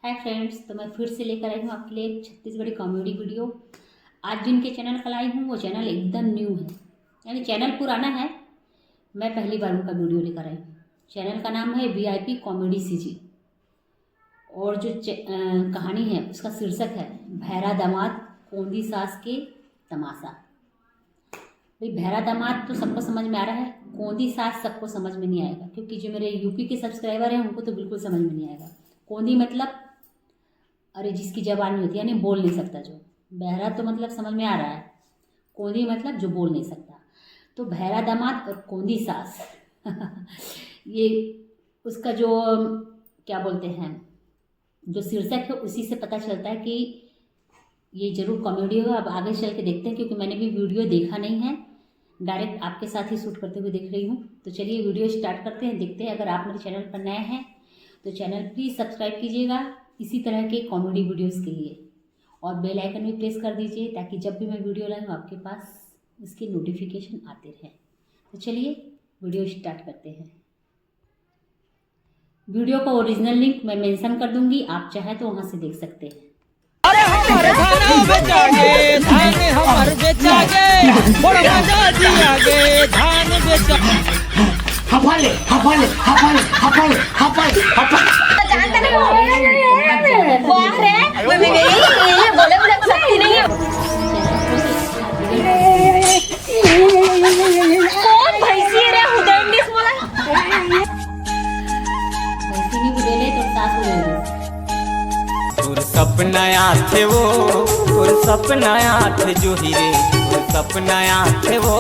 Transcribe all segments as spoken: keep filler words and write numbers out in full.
Hi friends, तो मैं फिर से लेकर आई हूँ आपके लिए एक छत्तीसगढ़ी कॉमेडी वीडियो। आज जिनके चैनल पर आई हूँ, वो चैनल एकदम न्यू है, यानी चैनल पुराना है, मैं पहली बार उनका वीडियो लेकर आई हूँ। चैनल का नाम है वी आई पी कॉमेडी सी जी। और जो चे- अ, कहानी है, उसका शीर्षक है भैरा दामाद कोंदी सास के तमाशा। भाई, भैरा दामाद तो सबको समझ में आ रहा है, कोंदी सास सबको समझ में नहीं आएगा, क्योंकि जो मेरे यू पी के सब्सक्राइबर हैं, उनको तो बिल्कुल समझ में नहीं आएगा। कोंदी मतलब, अरे, जिसकी जबान नहीं होती, यानी बोल नहीं सकता जो। बहरा तो मतलब समझ में आ रहा है, कोंदी मतलब जो बोल नहीं सकता। तो भैरा दामाद और कोंदी सास ये उसका जो, क्या बोलते हैं, जो शीर्षक है, उसी से पता चलता है कि ये जरूर कॉमेडी होगा। अब आगे चल के देखते हैं, क्योंकि मैंने भी वीडियो देखा नहीं है, डायरेक्ट आपके साथ ही शूट करते हुए देख रही हूँ। तो चलिए, वीडियो स्टार्ट करते हैं, देखते हैं। अगर आप मेरे चैनल पर नए हैं तो चैनल प्लीज़ सब्सक्राइब कीजिएगा इसी तरह के कॉमेडी वीडियोस के लिए, और बेल आइकन भी प्रेस कर दीजिए, ताकि जब भी मैं वीडियो लाऊँ, आपके पास इसकी नोटिफिकेशन आते रहे। तो चलिए, वीडियो स्टार्ट करते हैं। वीडियो का ओरिजिनल लिंक मैं मेंशन कर दूंगी, आप चाहे तो वहां से देख सकते हैं। अरे, हमर धान बेचागे, धान हमर बेचागे, बड़ मजा दियागे, धान बेचा। हफाले, हफाले, हफाले, हफाले, हफाले, हफाले। जानते नहीं हो? वाह रे, मैं नहीं, ये बोले मुझे शक्ति नहीं है। कौन भैंसी है रे, हुदंडिस बोला? भैंसी नहीं बोले तो सास बोले। तोर सपना आथे वो, तोर सपना आथे जूही रे, तोर सपना आथे वो।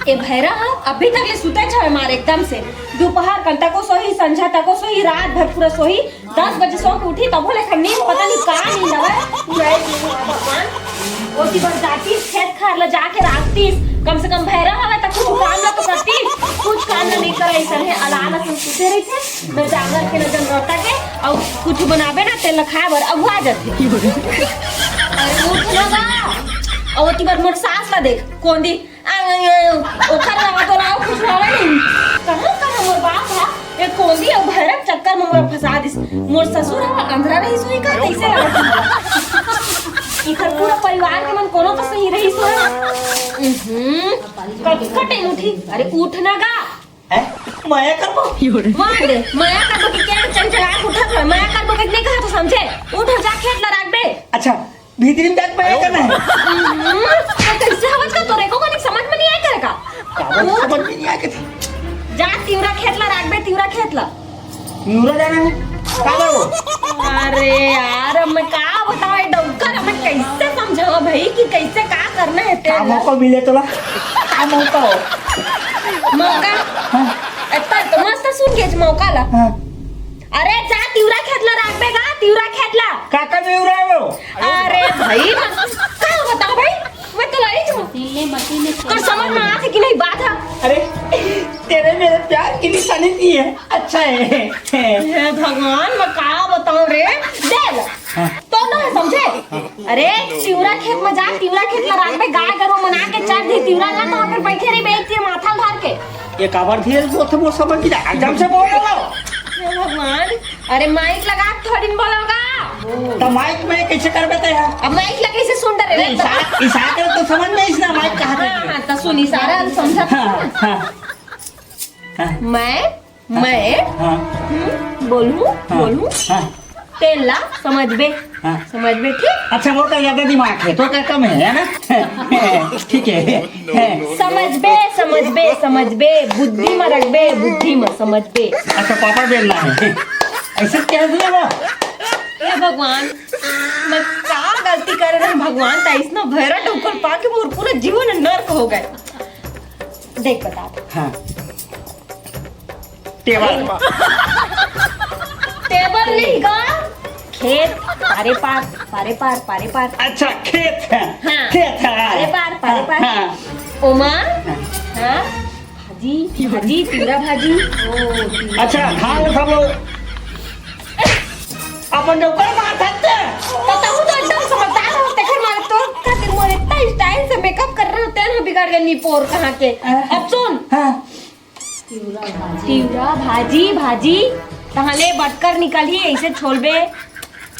ए भैरा हा अभी तक ले सुते छवे मार एकदम से। दोपहर कन तको सोही, संझा तको सोही, रात भर पूरा सोही। दस बजे सो के उठी, तभो ले नींद पता नहीं का नींद हवय। जय श्री भगवान। ओती बर जातीस, खेत खार ल जाके राखतीस। कम से कम भैरा हवय त कुछ काम ल तो करतीस। कुछ काम ल नहीं करे, अइसन हे अलाल असन सुते रहिथे। न जांगर के, न जनरौटा के, अउ कुछ बनाबे ना, तेन ल खाए बर अघुआ जाथे। अरे उठ ना गा। अउ ओती बर मोर सास ल देख, कोंदी। आ, आ, आ, ओखर अलावा तो अउ कुछ हवय नहीं। कहाँ, कहाँ मोर बाप हा? ए कोंदी अउ भैरा के चक्कर में मोला फंसा दिस। मोर ससुर हा अंधरा रहिस होही का, तइसे लगत हे। इधर पूरा परिवार के मन कोनो तो सही रहिस होही। हम्म, कब कटे उठी? अरे उठ ना गा। हैं? मया करबो? मार दे, मया करबो कि क्या चंचला उठत हवय? मया करबो कि नहीं कहा तो समझे? उठ जा, खेत ल राखबे। अच्छा, भीतरी में जाके मया करना है। हम्म, तो कैसे हवत का तोरे को नहीं समझ में नहीं आया करे का? का बात समझ में नहीं आया करे? जा तिवरा खेत ला राखबे, तिवरा खेत ला। तिवरा जाना है? का बात हो? अरे यार, अब मैं का बताऊं, ये डौकर, अब मैं कैसे समझाऊं भाई कि कैसे का करना है का तेल ला? मौका मिले तोला? का मौका हो? मौका? हाँ। इतना तो मस्त सुन के मौका ला। हाँ। अरे जा तिवरा खेत ला राखबे गा, तिवरा खेत ला। काका में उड़ा लो। अरे भाई, का बताओ भाई, मैं तो लड़ी हूँ। मशीन ले, मशीन ले। कर समझ में आथे कि नहीं बात है? अरे, तेरे मेरे प्यार की निशानी नहीं है, अच्छा है। हे भगवान, मैं का बताऊं रे? दे ले। हाँ। तो ना समझे? अरे, तिवरा खेत में जा, तिवरा खेत में रात में गाय गरु मना के चर दी, तिवरा ना तो फिर बैठे रही, बैठ के माथा धर के। ये काबर धीरे बोलत हे, वो समझ नहीं आया। एकदम से बोल रहा हो। हे भगवान, अरे माइक लगा के थोड़ी न बोलोगा। तो माइक में कैसे कर देते हैं? अब माइक लगे से सुन डरे अरे, रे। इशारा, इशारा करे तो समझ में इसने माइक कहा हाँ, था। हाँ, तो सुन इशारा समझा। हाँ, हाँ। हाँ। मैं, मैं, हाँ। हम्म, बोलूं, हाँ। बोलूं। हाँ। तेला समझबे। हाँ। समझबे, ठीक? अच्छा, वो का ज्यादा दिमाग है, तो का कम है, है ना? ठीक है, है। समझबे, समझबे, समझबे, बुद्धि में रखबे, बुद्धि में समझबे। अच्छा, पापड़ बेलना है। ऐसे कह दिया वो? हे भगवान, मैं का गलती करे रहे भगवान, त अइसना भैरा डौकर पाके मोर पूरा जीवन नर्क हो गए। देख बता। हाँ। टेबल। टेबल नहीं गा, खेत, पारे पार, पारे पार, पारे पार। अच्छा, खेत है। हाँ। खेत है। पारे पार, पारे पार। हाँ। ओमा, हाँ, भाजी, भाजी, तिवरा भाजी। ओ, तिवरा अच्छा, भाजी। हाँ, सब लोग अपन डौकर मार सकते हैं। तो तहु तो एकदम समझदार हो, तेकर मारे तोर खातिर मोर इतना स्टाइल से मेकअप कर रहे हो, तेन बिगड़ गए निपोर कहाँ के। हाँ। अब सुन। हाँ। तिवरा भाजी, भाजी। तहाँ ले बटकर निकलही, अइसे छोलबे,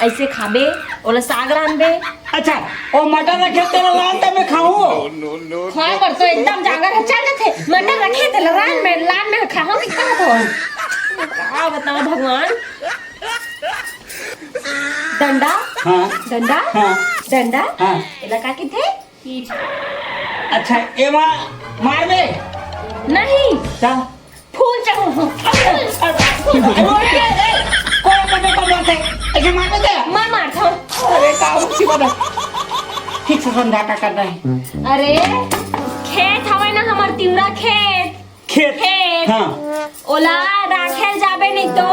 अइसे खाबे, ओला साग रांधबे। अच्छा, ओ मटर रखे तेला लान त मैं खाहूँ। खाए बर तो एकदम जांगर हे, चल देथे। मटर रखे तेला लान में, लान में खाहूँ कि कहाँ तो? का बताओ भगवान। डंडा? हाँ। डंडा? हाँ। डंडा? हाँ। एला का कहिथे? अच्छा, एमा मारबे? नहीं। का? फूल चढ़ो। अरे, अरे, अरे, अरे, कोन मटर को मारथे? अइसे मारबे ते? मैं मारथों। अरे, का मुसीबत हे? ठीक से समझा का करना हे। अरे, खेत हवय ना हमर, तिवरा खेत। खेत? खेत। हाँ। ओला राखे जाबे नहीं तो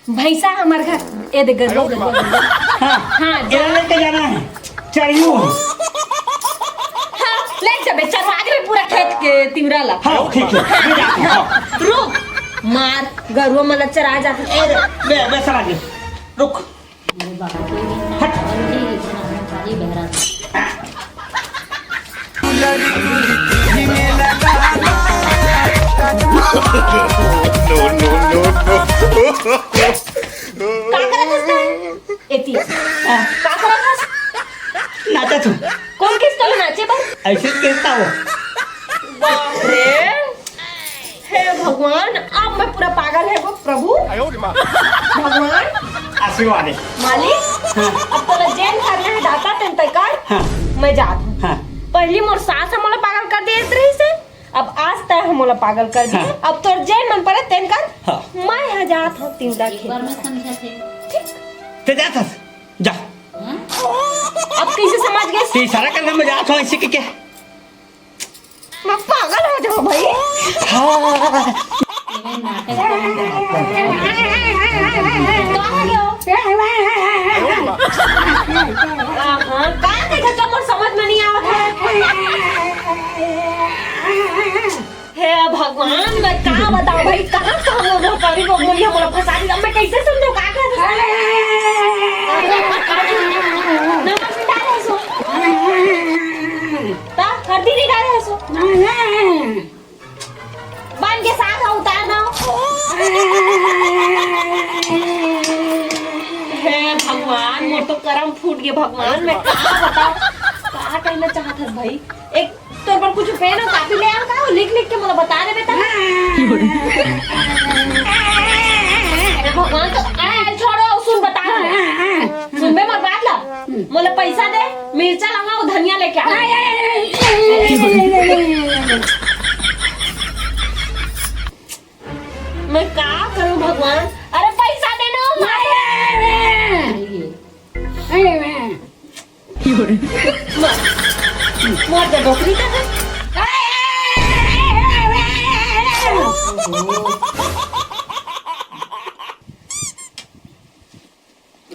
भैंसा हमर घर, ए दे गरुवा, गरुवा, गरुवा। हाँ, हाँ, जा। एला लेके जाना हे, चरियो हे। हाँ, ले जाबे, चरवा देबे पूरा खेत के तिवरा ला। हाँ, ठीक हे, मैं जाता हूँ, हाँ। रुक, मार, गरुवा मन ला चरा जाथे। ए, बे, बे, सर आगे, रुक। हट। No, no, no, no। का करत हस तैं? एती। हाँ। का करत हस? नाचत हूँ। कोन किस तोला नाचे बर? अइसे किस का हो? बाप रे। हे भगवान, अब मैं पूरा पागल हे वो प्रभु। भगवान। आशीर्वाद हे। मालिक, हाँ। अब तोला जेन करना हे दाता तेन तैं कर, हाँ। मैं जात हूँ। हाँ। पहिली मोर सास ह मोला पागल कर देत रहिस हे, अब आज तैं ह मोला पागल कर दिस। हाँ। अब तोर जेन मन परे तेन कर, हाँ। मैं ह जात हूँ तिवरा खेत। बार मैं समझा थे। ठीक। तैं जात हस, जा। हाँ? अब कइसे समझ गेस? तैं इशारा करना, मैं जात हूँ, अइसे के क्या? मैं पागल हो जाऊँ भाई। हाँ। का हो गया? हाँ, हाँ, का देखा तो मोर समझ में नहीं आवत हे। हे भगवान, मैं का बताऊं भाई, कहाँ से हम लोग करी वो मुनिया मोला फंसा दी, अब मैं कैसे समझूं, का कर? नमक नहीं डाले सो। ता हल्दी नहीं डाले सो। बन के साग ह उतार दो। हे भगवान, मोर तो करम फूट गे भगवान, मैं का बताऊं, का कहना चाहत हस भाई? एक तोर बर कुछ पेन अउ कॉपी ले आव का? लिख लिख के मोला बता देबे त। अरे भगवान तो, अरे छोड़ो, सुन बता दे। सुनबे मोर बात ला। मोला पैसा दे, मिर्चा लाऊंगा, वो धनिया लेके आ। मैं का करूं भगवान? अरे पैसा दे ना। मार दे डोकरी का है।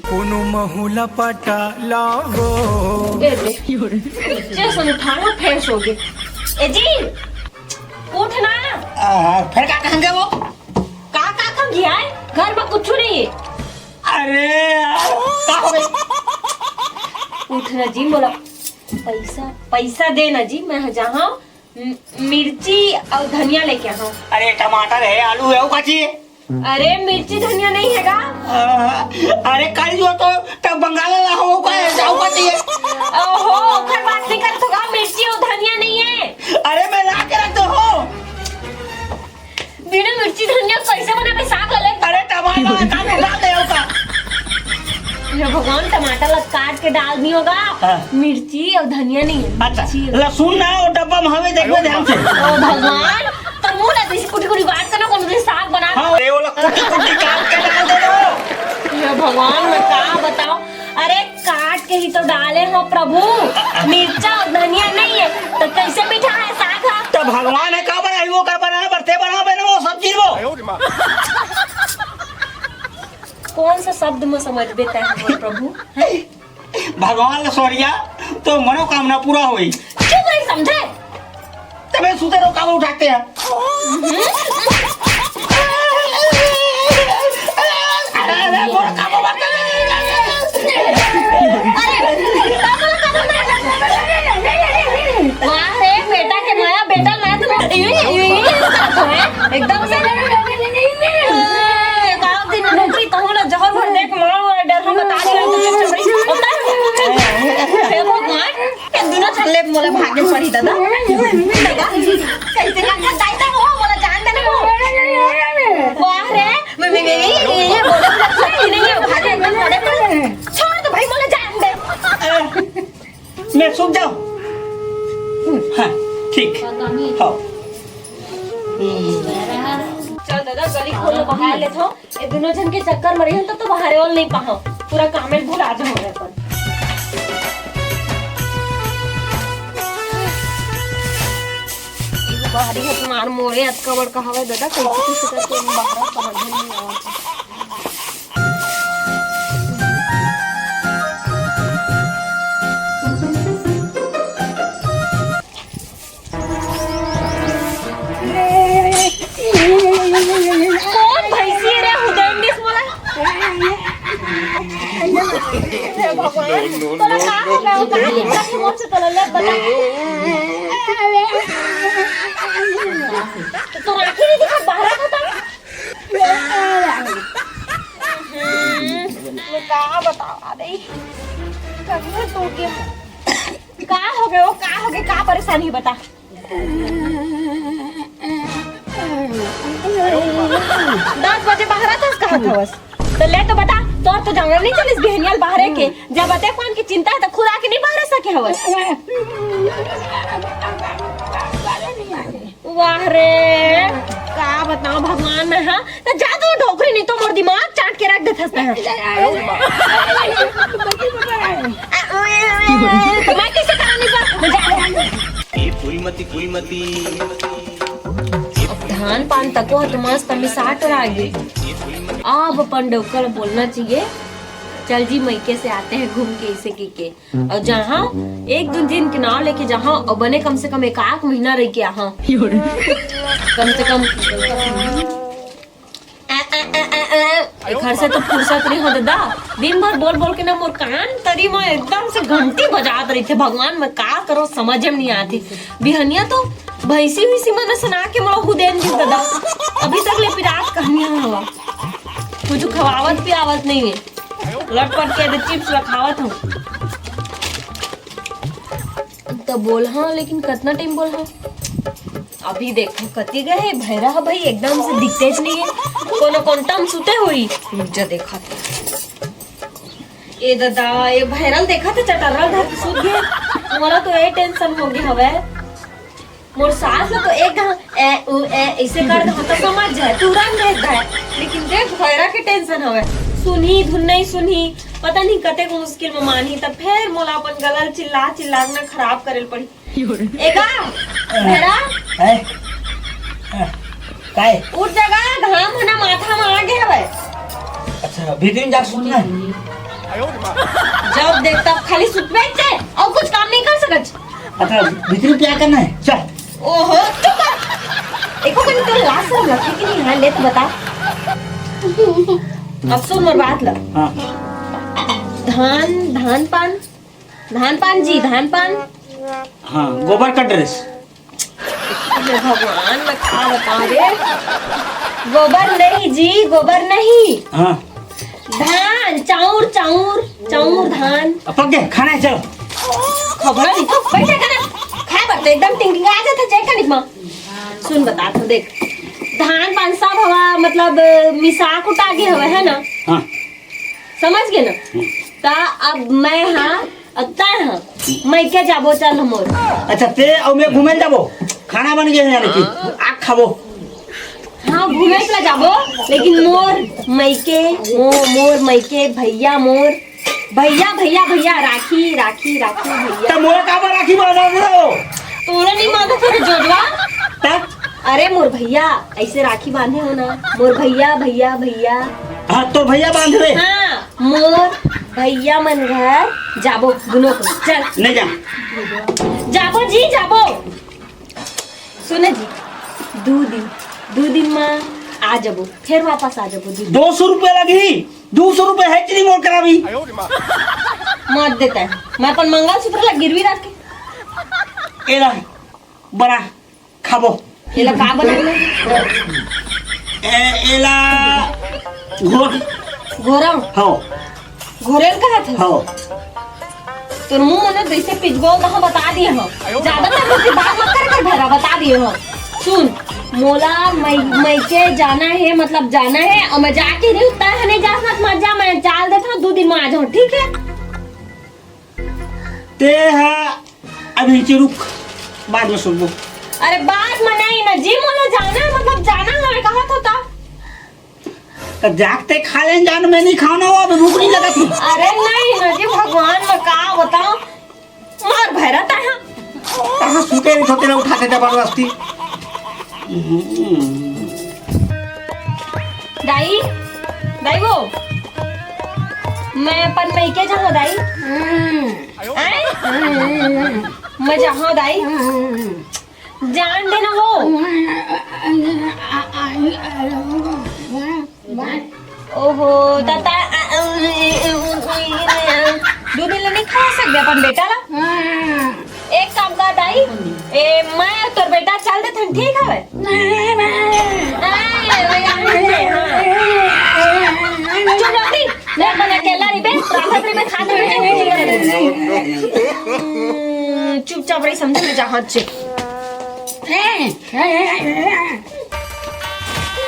कोनो महू ला पटा लावो। ए दे। जैसन उठाना फ्रेश हो गए। ए जी, उठ ना। आ, फिर का कहेंगे वो? का, का कहेंगे यार? घर में कुछ नहीं है। अरे यार, का हो गए? उठ ना जी, बोला। पैसा, पैसा दे ना जी, मैं जहाँ म-, मिर्ची अउ धनिया लेके आहा। अरे टमाटर है, आलू है, वो का चाहिए? अरे मिर्ची धनिया नहीं है का? अरे कल जो तो तब बंगाल ला हो का है, जाओ का चाहिए? ओहो, ओखर बात नहीं करत होगा, मिर्ची अउ धनिया नहीं है। अरे मैं ला के रख दो हो। बिना मिर्ची धनिया कैसे बनाबे साग ला ले? अरे टमाटर काट के डाल दे हो का? हे भगवान, टमाटर ला काट के डाल दी होगा। हाँ। मिर्ची अउ धनिया नहीं है। अच्छा, मिर्ची अउ लहसुन ना हो डब्बा में हवे, देखबे ध्यान से। ओ भगवान, तो मुंह ना जैसे कुटी कुटी बात करना, कोनो दिन साग बना। हाँ, ये वाला कुटी कुटी काट के डाल दे हो। हे भगवान, मैं का बताऊं? अरे काट के ही तो डाले हो प्रभु, मिर्चा अउ धनिया नहीं है तो कैसे मीठा है साग हा? तो भगवान है का बनाई, वो का बना, बरते बना बने वो सब्जी वो। कौन सा शब्द में समझ बेता है वो प्रभु? हैं? भगवान ला सोरिया तो मनोकामना पूरा होई। चुप रही समझे। तबे सुते रहो, काबू उठाते हैं। अरे, अरे, मोर काबू मत कर। अरे, वाह रे, बेटा के माया, बेटा माया तो एकदम से। पड़ी दादा। दादा, कैसे का दाई ता हो, मोला जान देना हो। वाह रे, मैं, मैं, मैं, ये, ये, ये, बोले तो सही नहीं है, भागे एकदम बड़े पर। छोड़ दो भाई, मोला जान दे। मैं सूख जाऊं? हाँ, ठीक। हाँ। चल दादा, गली खोलो, बाहर ले थो। ये दोनों जन के चक्कर में रहियो तो, तो बाहर और नहीं पाहो। पूरा काम में भुला जाओ अपन। एगो बाहरी हट मार मोरे अतका बड़का हवय दादा, कैसे कैसे करके हम बाहर समझ में नहीं आवत। कौन भैंसी रे, हुदैन दिस मोला? हे भगवान, तोला का हो गया? का हो गया? मुझे तोला ले बता। तो तोर आँखी नहीं दिखा, बाहर आ बता। हम्म, मैं का बतावा रे? कभी तो के का हो गए, वो का हो गए, का परेशानी बता। दस बजे बाहर आथस कहत हवस, तो ले तो बता, तोर तो जंगल नहीं चलिस बिहनियाल बाहरे के। जब अते कौन की चिंता है तो खुद आके नहीं बाहर सके हवस। वाह रे, का बताओ भगवान में, हाँ? तो जा तो डोकरी, नहीं तो मोर दिमाग चाट के रख देथस तैं। मैं कैसे करा नहीं पा? ये फूलमती, फूलमती। धान पान तको ह तो मस्त मिसाट रह गे। अब अपन डोकर बोलना चाहिए, चल जी मइके से आते हैं घूम के, इसे की के। और जहाँ एक दो दिन के नाव लेके जहाँ और बने कम से कम एक आध महीना रह के आहा। कम से कम। ए, ए, ए, ए, ए, ए, घर से तो फुर्सत नहीं हो दादा। दिन भर बोल बोल के ना मोर कान तरी में एकदम से घंटी बजात रही थे। भगवान, मैं का करो समझ में नहीं आती। बिहनिया तो भैंसी वैसी मन सुना के मोला हुदेन दी दादा। अभी तक ले पिरात कहनी हवा। कुछ खवावत पियावत नहीं है। लटपट के चिप्स रखावत हूँ। तो बोल हाँ, लेकिन कितना टाइम बोल हाँ? अभी देखो कति गए भैरा ह भाई, एकदम से दिखते च नहीं है। कोनो कोंटा में सुते हुई। रुक जा, देखा तो। ए दादा, ये भैरल देखा तो चटर्रल धर के सुत गए। मोला तो ये टेंशन हो गया हवे। मोर सास ल तो एक घाव ए, उ, ए, ऐसे कर दो तो समझ जाए, तुरंत देख जाए। लेकिन देख, भैरा के टेंशन हवे, सुनही धुन नहीं सुनही, पता नहीं कतेक मुश्किल में मानही, तब फिर मोला अपन गला ल चिल्ला चिल्ला के ना खराब करे ल पड़ी। एगा, भैरा, है? हाँ, काय? उठ जगा, घाम ह ना माथा में आ गए हवे। अच्छा, भीतरी में जाके सुतना है। जब देख तब खाली सुतबे चे, और कुछ काम नहीं कर सकत। अच्छा, भीतरी क्या करना है? चल। ओहो, चुप कर। एको कनी तो लाज शरम लगथे कि नहीं? हाँ, ले तो बता। अब सुन मोर बात ल। हाँ। धान, धान पान, धान पान जी, धान पान। हाँ, गोबर का ड्रेस। हे भगवान, मैं का बताऊं रे? गोबर नहीं जी, गोबर नहीं। हाँ। धान, चाउर, चाउर, चाउर, धान। अब पक गए, खाना है, चलो। खबड़ा नहीं तो बैठे खाना। खाए बर तो एकदम टिंग टिंग आ जाता, जाए कनिक माँ। सुन बता तो देख, धान पान सब हवा, मतलब, मिसा कुटा के हवा, है ना? हाँ। समझ गए ना? हम्म। ता अब मैं हाँ, अब तय हाँ, मैं क्या जाबो, चल हमोर। अच्छा, ते और मैं घूमे जाबो, खाना बन गया है यानी कि, आ खाबो। हाँ, घूमे ला जाबो, लेकिन मोर मइके, मो-, मोर मइके, भैया मोर, भैया, भैया, भैया, राखी, राखी, राखी, भैया। त मोला काबर राखी बांधा दे हो? तोला नहीं मालूम फिर जोजवा? त? अरे मोर भैया, ऐसे राखी बांधे हो ना, मोर भैया, भैया, भैया। हाँ, तोर भैया बांध दे। हाँ, मोर भैया मन घर जाबो दुनों को, चल। नहीं जा। जाबो जी, जाबो। सुने जी, दू दिन, दू दिन में आ जाबो, फिर वापस आ जाबो जी। दो सौ रुपया लगही, दो सौ रुपया है कि नहीं मोर करा भी? मत देता है, मैं अपन मंगलसूत्र ला गिरवी रख के। एला बना, खाबो। एला का बना ले? ए, एला घोर। घोरम? हो। घोरेल कहा था? हो। तोर मुंह में ना जैसे पिचबो, कहाँ बता दिए हो। ज्यादा तक उसकी बात मत कर कर भैरा, बता दिए हो। सुन, मोला मई-, मइके जाना है, मतलब जाना है, और मैं जाके नहीं उतना है, नहीं जा सकत, मत जा, मैं चाल देता हूँ, दो दिन में आ जाऊँ, ठीक है? ते हा अभी नीचे रुक, बाद में सुनबो। अरे बाद में नहीं ना जी, मोला जाना है, मतलब जाना है, मैं कहा था तब। त जागते खा लेन जान, मैं नहीं खाना हो, अभी भूख नहीं लगा थी। अरे नहीं ना जी, भगवान मैं का बताऊं, मार भैरा तहा। तहा सुते नहीं सोते ना उठाते जबरदस्ती। दाई, दाई वो, मैं अपन मइके जाऊँ दाई। आए? मैं जाऊँ दाई। जान देना वो। ओहो, ताता, दो दिन ले नहीं खा सकते अपन बेटा ला। एक काम कर दाई, ए, मैं तोर बेटा चल देथन, ठीक हवे? चुप रह रे, मैं अपन अकेला रहिबे, राधा प्रेम में खा दे। चुपचाप रही, समझे ना, जहाँ से।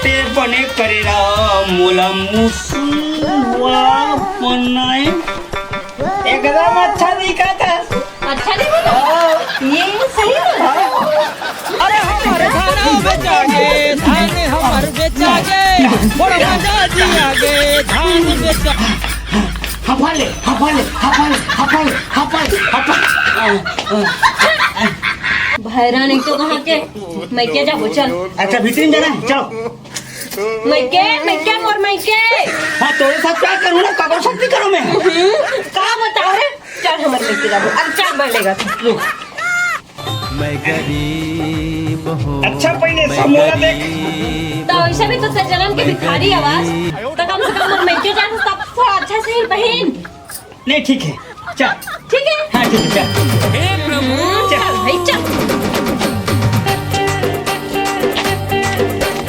ते बने करे राम मोला मुसुआ बनाए। एकदम अच्छा दिखा था। अच्छा नहीं बोला? ये सही बोला। अरे हमर धान बेचागे, धान हमर बेचागे, मोर राजा जी आगे, धान बेचा। हफा ले, हफा ले, हफा ले, हफा ले, हफा ले, हफा ले। भैरान एक तो कहाँ के मइके जाबो, चल। अच्छा, भीतरी में जाना है, चलो। मइके, मइके, मोर मइके। हाँ, तोरे साथ प्यार करूँ ना, काकर साथ नहीं करूँ मैं। हम्म, का बताओ रे? चल, हमर मइके जाबो। अरे, चल, मैं लेगा तू। रुक। मैं गरीब हूँ, अच्छा, पहले मैं समोला देख। गरीब तो वैसे भी तो तेरे जन्म के भिखारी आवाज, तो कम से कम मोर मइके जाना, सब थोड़ा अच्छा से ही पहन। नहीं, ठीक है, चल। ठीक है? हाँ, ठीक है, चल। हे प्रभु। चल भाई, चल।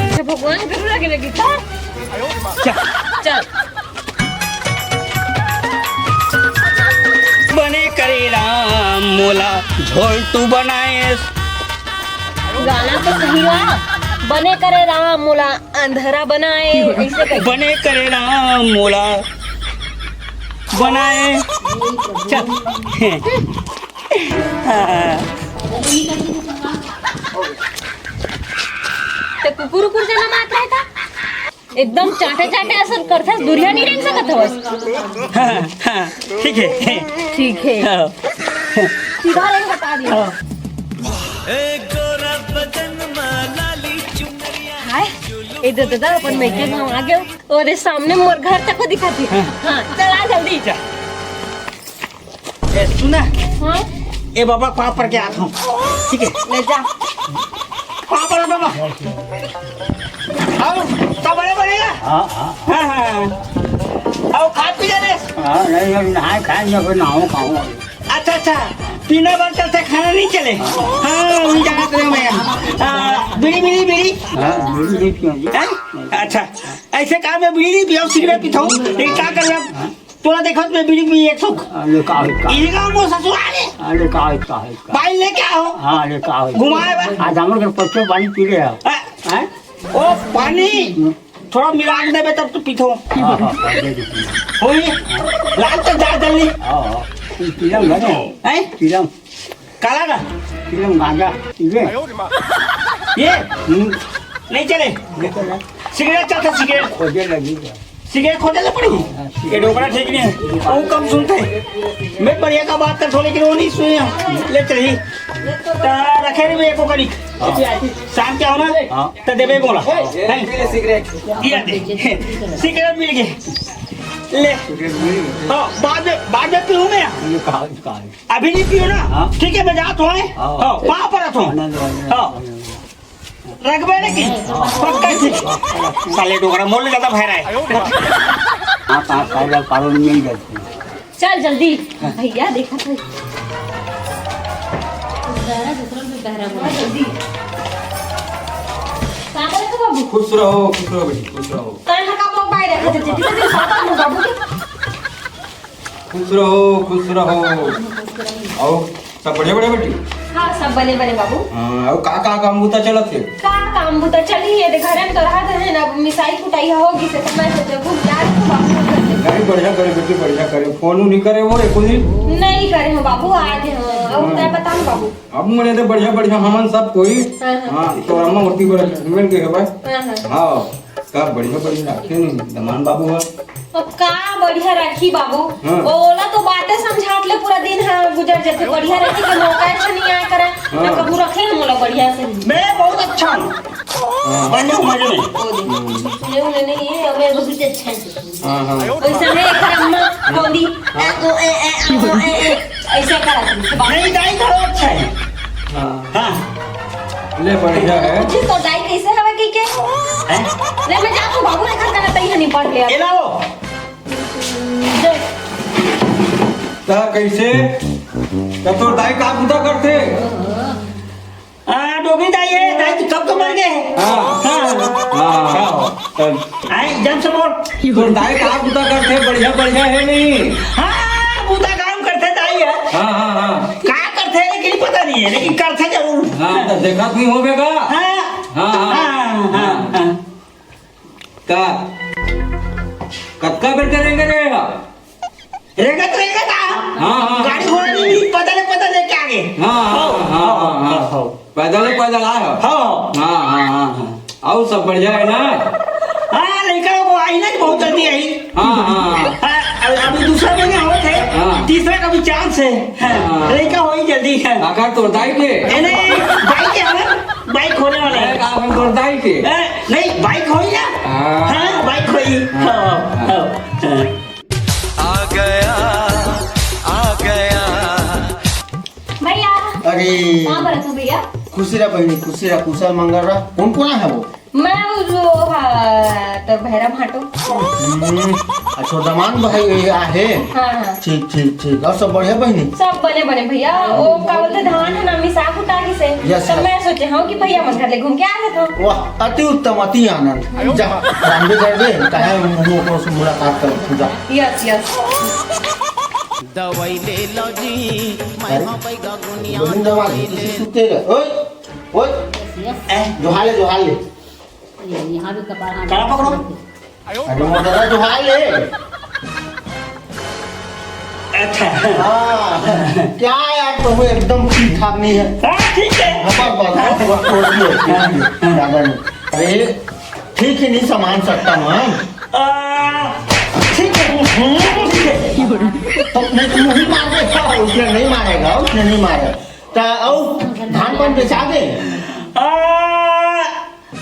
अच्छा, भगवान गुरु लगे लगी था। चल। चल। बने करे राम मोला झोलटू बनाए। गाना तो सही रहा। बने करे राम मोला अंधरा बनाए, ऐसे करके। बने करे राम मोला बनाए। चल। हाँ। ते कुकुर उकुर जना मात रहता? एकदम चाटे चाटे असन करथस, दुरिहा नहीं रह सकत हवस। हाँ, हाँ, ठीक है। ठीक है। हाँ। सीधा रहे, बता दिया। हाँ। हाय, ए दे दादा, अपन मइके गाँव आ गए। अरे, सामने मोर घर तक दिखाती। हाँ। हाँ, चल आ जल्दी। चल। ए, सुना? हाँ? ए बाबा, पाँव पर के आत हूँ। ठीक है? ले जा। पाँव पर बाबा। आओ, सब बड़े बड़े ना? हाँ, हाँ। हाँ, हाँ। आओ, खा पी ले रे। हाँ, नहीं, नहीं, नहाए खाए, मैं कोई नहाऊँ, खाऊँ। अच्छा, अच्छा, पीना बंद करते, खाना नहीं चले। हाँ, वही जाना तेरे में। आ, बीड़ी, बीड़ी, बीड़ी। हाँ, बीड़ी नहीं पियेंगे। हैं? अच्छा, ऐसे काम में बीड़ी नहीं पियो, सिगरेट पीता हूँ। लेकिन क्या कर रहे हैं? तोला देखत में बीड़ी पी एक सुख। अरे का है, का? इही गाँव में ससुराल है। अरे का है, का है, का? भाई लेके आओ। हाँ, अरे का है? घुमाए बा। आज हमर घर पच्चीस पानी पी ले आओ। हैं? हैं? ओ पानी। हम्म। थोड़ा मिला के देबे तब तो पीथो। हाँ, हाँ, हाँ, दे दे, पी ले। होई? लाग तो जा जल्दी। हाँ, हाँ। पीलम ना। हैं? पीलम। काला ना? पीलम गांजा। ये? ये? हम्म। नहीं चले। नहीं चले। सिगरेट चलता, सिगरेट। खोजे लगी। सिगरेट खोजे ले पड़ी। हाँ, सिगरेट। ये डोकरा ठीक नहीं है। वो कम सुनते हैं। मैं बढ़िया का बात कर थोड़ी, लेकिन वो नहीं सुने। ले चली। ता रखे नहीं मैं एको कनी। हाँ। शाम क्या होना? हाँ। तो देबे बोला। हैं? पी ले सिगरेट। ये दे। सिगरेट मिल गए। ले। सिगरेट मिल गए। हाँ, बाद में, बाद में पीऊँ मैं। ये कहा, कहा है? अभी नहीं पियो ना? हाँ। ठीक है, मैं जात हूँ, हैं? हाँ। हाँ, पाँव परत हूँ। आनंद, आनंद, हाँ। आनंद। रखबे नहीं की? पक्का ठीक। साले डोकरा मोल ज्यादा भय रहा है। हाँ, पाँच साल का पारो मिल जाती है। चल जल्दी। भैया, देखा था। बहरा दूसरा भी बहरा बोला। जल्दी। कहाँ पर है तू बाबू? खुश रहो, खुश रहो बेटी, खुश रहो। कहाँ का बाबू? बाहर देखा था, जितने दिन साथ में बाबू के। खुश रहो, खुश रहो। अउ सब बढ़िया बढ़िया बेटी? हाँ, सब बने बने बाबू। हाँ, अउ का का काम बूता चलत हे? का काम बूता चली हे, दे घरे में तो रहत रहे ना, अब मिसाई कुटाई हो गिस हे, तो मैं सोचे घूम जा रही हूँ बाबू घर ले। नहीं, बढ़िया करे बेटी, बढ़िया करे। फोन उन नहीं करे हो रे कुछ दिन? नहीं करे हो बाबू, आ गए हो। अउ हाँ। तय बताओ बाबू। अब मोरे तो बढ़िया बढ़िया हमन सब कोई। हाँ, हाँ। हाँ, तो अम्मा होती बर मिल गए हो भाई। हाँ, हाँ। हाँ। का बढ़िया बढ़िया रखे नहीं दमान बाबू ह। अब का बढ़िया रखी बाबू? हाँ। ओला तो बातें समझात ले पूरा दिन हाँ गुजर जाथे। बढ़िया रखे के मौका अच्छा नहीं आया करे। हाँ। ना कबू रखे ना मोला बढ़िया से। मैं बहुत अच्छा हूँ। हाँ। बढ़िया हूँ, मजे में। ओ दे। सुने उन्हें नहीं है, मैं बहुत अच्छा है। हाँ, हाँ। वैसे है एक अम्मा बोली, हाँ। ए, ओ, ए, ए, ओ, ए, ए, ऐसे करा थी। नहीं, दाई घरो अच्छा है। हाँ। हाँ। ले बढ़िया है। जी तो दाई कैसे हवे कहि के? हैं? ले मैं जात हूँ बाबू, एकर करा तई हनी पढ़ ले। ए लाओ। दे। ता कैसे? ता तोर दाई का बूता करथे? हाँ, डोकरी दाई है, दाई तो कब तो मर गए हैं। हाँ। हाँ। हाँ। हाँ। आए, जम से बोल। तोर दाई का बूता करथे, बढ़िया बढ़िया है नहीं? हाँ, बूता काम करथे दाई है। हाँ, हाँ, हाँ। का करथे लेकिन पता नहीं है, लेकिन करथे जरूर। हाँ, तो देखत नहीं होबे का? हाँ। हाँ, हाँ, हाँ, हाँ, हाँ। हाँ। का? कतका बेर के रेंगे रे हा? रेंगत, रेंगत आ। हाँ, हाँ। गाड़ी घोड़ा नहीं, पैदल, पैदल लेके आ गए। हाँ, हाँ, हाँ, हाँ, हाँ। हाँ। पैदल, पैदल आए हो? हाँ। हाँ, हाँ, हाँ, हाँ। अउ सब बढ़िया है ना? हाँ, लड़का वो आई ना, बहुत जल्दी आई। हाँ, हाँ, हाँ। हाँ, अभी दूसरा महीना होत हे, हाँ। तीसरा का भी chance है। हाँ। हाँ। लड़का हो ही जल्दी है। आकर तो दाई के? ए, नहीं, बाइक है ना? बाइक होने वाला है। अरे, का हम तो दाई के? ए, नहीं, बाइक होई ना? हाँ। हाँ, बाइक होई। हाँ। हाँ, हाँ, हाँ। आ गया, आ गया। भैया। अरे। कहाँ पर है तू भैया? खुशी रहा बहनी, खुशी रहा, कुशल मंगल रहा। कौन कौन है वो? मैं वो जो, हाँ, तो भैरव भाटो। हम्म, अच्छा, दमान भाई ये आहे। हाँ, हाँ। ठीक, ठीक, ठीक। अउ सब बढ़िया बहनी? सब बने, बने भैया। ओ, का बोलथे, धान है ना, मिसा कुटा गिस हे। Yes, तो yes। मैं सोचे हूँ कि भैया मन घर ले घूम के आ जाता हूँ। वाह, अति उत्तम, अति आनंद। जा, रामदेव घर दे, कहे मुँह को मुलाकात कर, जा। Yes, yes। दवाई ले लो जी, मैं अरे, हाँ बैगा गुनिया गोविंद दवाई, दवाई किसी ले। सुते रहे। ओए, ओए, Yes, yes। ए, जोहार ले, जोहार ले। ये यहाँ भी कपार हाथ कड़ा पकड़ो। अरे मोटरा जोहार ले। अच्छा। हाँ, क्या यार, तुम एकदम ठीक ठाक नहीं है। हाँ, ठीक है। हाँ, बस, बस, बस, बस, छोड़ दियो, छोड़ दियो, ज्यादा नहीं। अरे, ठीक है, नहीं सामान सकता मैं। आ, ठीक है, हम्म, ठीक है। तो नहीं, तू नहीं मार दे, उसने नहीं मारेगा, उसने नहीं मारेगा। ता अउ धान पान बेचा दे? आ,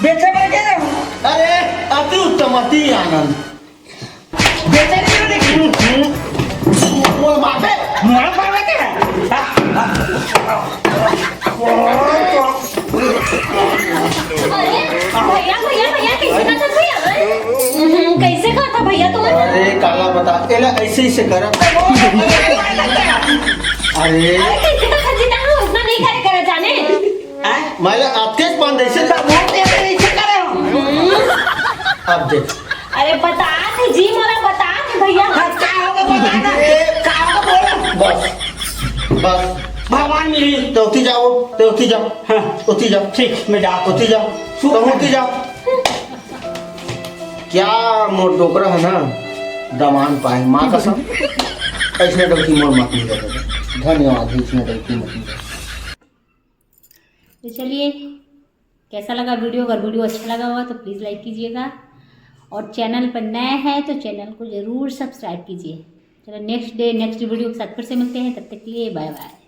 बेचे बर गे रहूं। अरे, अति उत्तम, अति आनंद। बेचे नहीं हो, लेकिन, हम्म, वो मार दे, मार, मार दे। अरे, भैया, भैया, भैया, कैसे करत भैया? हम्म, कैसे करत भैया तुम? अरे, काला बता, एला ऐसे ही से करत। अरे। अरे, कैसे करत जीता हम उतना नहीं करे, करे जाने। हैं? मैं ले आपके पान ऐसे कर, मोर पे ऐसे करे हो। हम्म। अब देख। अरे, बता थे जी, मोला बता थे भैया। हाँ, का होगा बता ना। का होगा बोलो। बस, बस। भगवान मिली। तो उठी जाओ, तो उठी जाओ। हाँ। उठी जाओ। ठीक, मैं जाता हूँ। उठी जाओ। तो उठी जाओ। क्या मोर डोकरा है ना, दमान पाए, माँ कसम। ऐसने डौकी मोर मत नहीं करे। धन्यवाद, ऐसने डौकी मत नहीं करे। तो चलिए, कैसा लगा वीडियो? अगर वीडियो अच्छा लगा हुआ तो प्लीज़ लाइक कीजिएगा, और चैनल पर नए हैं तो चैनल को ज़रूर सब्सक्राइब कीजिए। चलो, नेक्स्ट डे नेक्स्ट वीडियो के साथ फिर से मिलते हैं, तब तक के लिए बाय बाय।